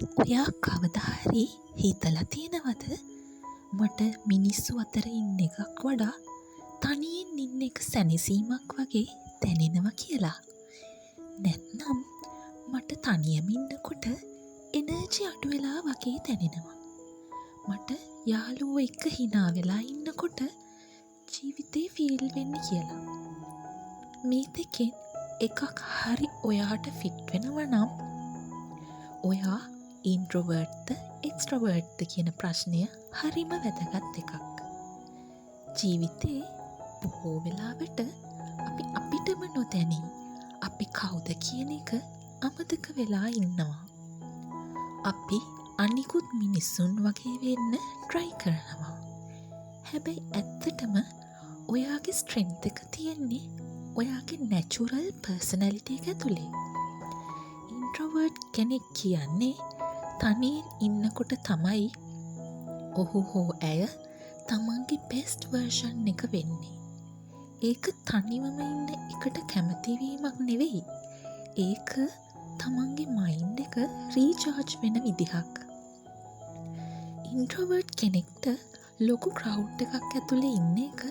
ඔයා කවදා හරි හිතලා තියෙනවද මට මිනිස්සු අතර ඉන්න එකක් වඩා තනියෙන් ඉන්න එක සැනසීමක් වගේ දැනෙනවා කියලා? නැත්නම් මට තනියම ඉන්නකොට එනර්ජි අඩු වෙලා වගේ දැනෙනවා. මට යාළුවෝ එක්ක හිනා වෙලා ඉන්නකොට ජීවිතේ ෆීල් වෙන්නේ කියලා. මේ දෙකෙන් එකක් හරි ඔයාට ෆිට් වෙනවා නම් ඔයා ඉන්ට්‍රොවර්ට්ද එක්ස්ට්‍රොවර්ට්ද කියන ප්‍රශ්නය හරිම වැදගත් එකක්. ජීවිතේ බොහෝ වෙලාවට අපි අපිටම නොදැනී අපි කවුද කියන එක අමතක වෙලා ඉන්නවා. අපි අනිකුත් මිනිස්සුන් වගේ වෙන්න ට්‍රයි කරනවා. හැබැයි ඇත්තටම ඔයාගේ ස්ට්‍රෙන්ත් එක තියෙන්නේ ඔයාගේ නැචුරල් පර්සනැලිටි එක ඇතුලේ. ඉන්ට්‍රොවර්ට් කෙනෙක් කියන්නේ තනියෙන් ඉන්නකොට තමයි ඔහු හෝ ඇය තමන්ගේ බෙස්ට් වර්ෂන් එක වෙන්නේ. ඒක තනිවම ඉන්න එකට කැමතිවීමක් නෙවෙයි. ඒක තමන්ගේ මයින්ඩ් එක රීචාර්ජ් වෙන විදිහක්. ඉන්ට්‍රොවර්ට් කෙනෙක්ට ලොකු ක්‍රවුඩ් එකක් ඇතුලේ ඉන්න එක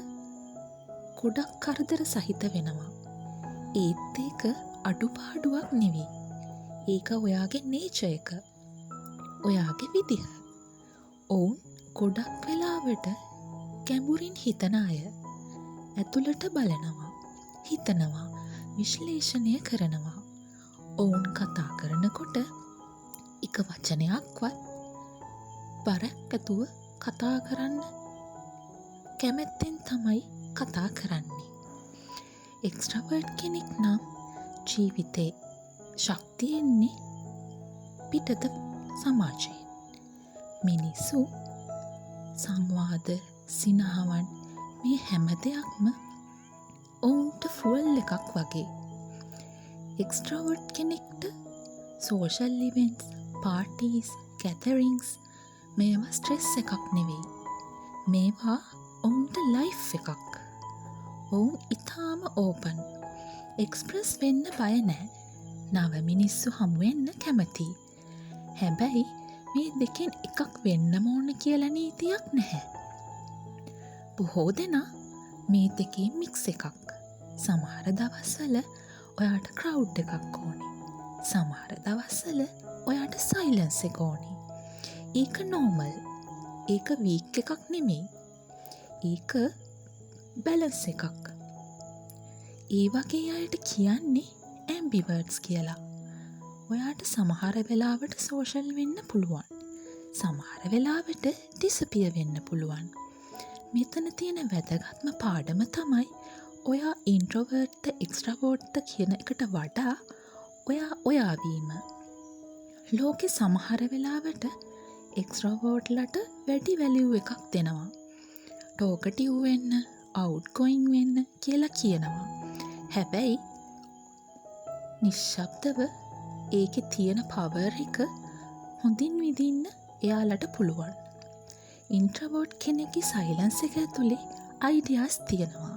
ගොඩක් කරදර සහිත වෙනවා. ඒත් ඒක අඩුපාඩුවක් නෙවෙයි. ඒක ඔයාගේ නේචර් එක. ඔයාගේ විදිහ. ඔවුන් ගොඩක් වෙලාවට ගැඹුරින් හිතන අය. ඇතුළට බලනවා, හිතනවා, විශ්ලේෂණය කරනවා. ඔවුන් කතා කරනකොට එක වචනයක්වත් බරක් ඇතුව කතා කරන්න කැමැත්තෙන් තමයි කතා කරන්නේ. එක්ස්ට්‍රවර්ට් කෙනෙක් නම් ජීවිතේ ශක්තිය එන්නේ පිටත සමාජයෙන්. මිනිස්සු, සංවාද, සිනහවන් මේ හැම දෙයක්ම ඔවුන්ට ෆුවල් එකක් වගේ. එක්ස්ට්‍රවර්ට් කෙනෙක්ට සෝෂල් ඉවෙන්ට්ස්, පාටීස්, ගැදරින්ග්ස් මේවා ස්ට්‍රෙස් එකක් නෙවෙයි. මේවා ඔවුන්ට ලයිෆ් එකක්. ඔවුන් ඉතාම ඕපන්. එක්ස්ප්‍රස් වෙන්න බය නෑ. නව මිනිස්සු හමුවෙන්න කැමතියි. හැබැයි මේ දෙකෙන් එකක් වෙන්නම ඕන කියලා නීතියක් නැහැ. බොහෝ දෙනා මේ දෙකේ මික්ස් එකක්. සමහර දවස්වල ඔයාට ක්‍රවුඩ් එකක් ඕනි. සමහර දවස්වල ඔයාට සයිලන්ස් එක ඕනි. ඒක නෝමල්. ඒක වීක් එකක් නෙමෙයි. ඒක බැලන්ස් එකක්. ඒ වගේ අයට කියන්නේ ඇම්බිවර්ට්ස් කියලා. ඔයාට සමහර වෙලාවට සෝෂල් වෙන්න පුළුවන්. සමහර වෙලාවට ඩිසපියර් වෙන්න පුළුවන්. මෙතන තියෙන වැදගත්ම පාඩම තමයි ඔයා ඉන්ට්‍රොවර්ට්ද එක්ස්ට්‍රවෝට්ද කියන එකට වඩා ඔයා ඔයා වීම. ලෝකෙ සමහර වෙලාවට එක්ස්ට්‍රවෝට්ලට වැඩි වැලියු එකක් දෙනවා. ටෝකටිව් වෙන්න, අවුට් ගෝයින් වෙන්න කියලා කියනවා. හැබැයි නිශ්ශබ්දව ඒකේ තියෙන පවර් එක හොඳින් විඳින්න එයාලට පුළුවන්. ඉන්ට්‍රවෝට් කෙනෙක්ගේ සයිලන්ස් එක ඇතුලේ අයිඩියාස් තියෙනවා.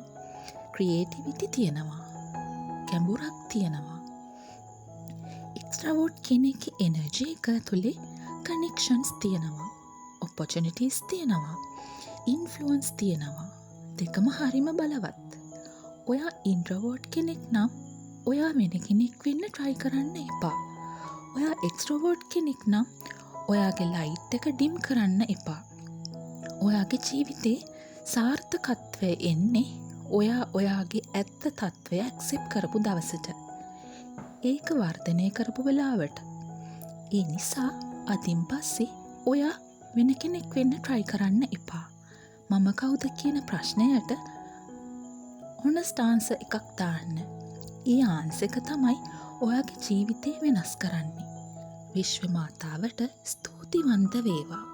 ක්‍රියේටිවිටි තියෙනවා. ගැඹුරක් තියෙනවා. එක්ස්ට්‍රවෝට් කෙනෙක්ගේ එනර්ජි එක ඇතුලේ කනෙක්ෂන්ස් තියෙනවා. ඔපොචුනිටීස් තියෙනවා. ඉන්ෆ්ලුවන්ස් තියෙනවා. දෙකම හරිම බලවත්. ඔයා ඉන්ට්‍රවෝට් කෙනෙක් නම් ඔයා වෙන කෙනෙක් වෙන්න ට්‍රයි කරන්න එපා. ඔයා එක්ස්ට්‍රවෝට් කෙනෙක් නම් ඔයාගේ ලයිට් එක ඩිම් කරන්න එපා. ඔයාගේ ජීවිතේ සාර්ථකත්වය එන්නේ ඔයා ඔයාගේ ඇත්ත තත්ත්වය ඇක්සෙප්ට් කරපු දවසට. ඒක වර්ධනය කරපු වෙලාවට. ඒ නිසා අදින් පස්සේ ඔයා වෙන කෙනෙක් වෙන්න ට්‍රයි කරන්න එපා. මම කවුද කියන ප්‍රශ්නයට හොනස්ට් ආන්සර් එකක් දාන්න. ඒ ආන්සර් එක තමයි ඔයාගේ ජීවිතේ වෙනස් කරන්නේ. විශ්ව මාතාවට ස්තුතිවන්ත වේවා.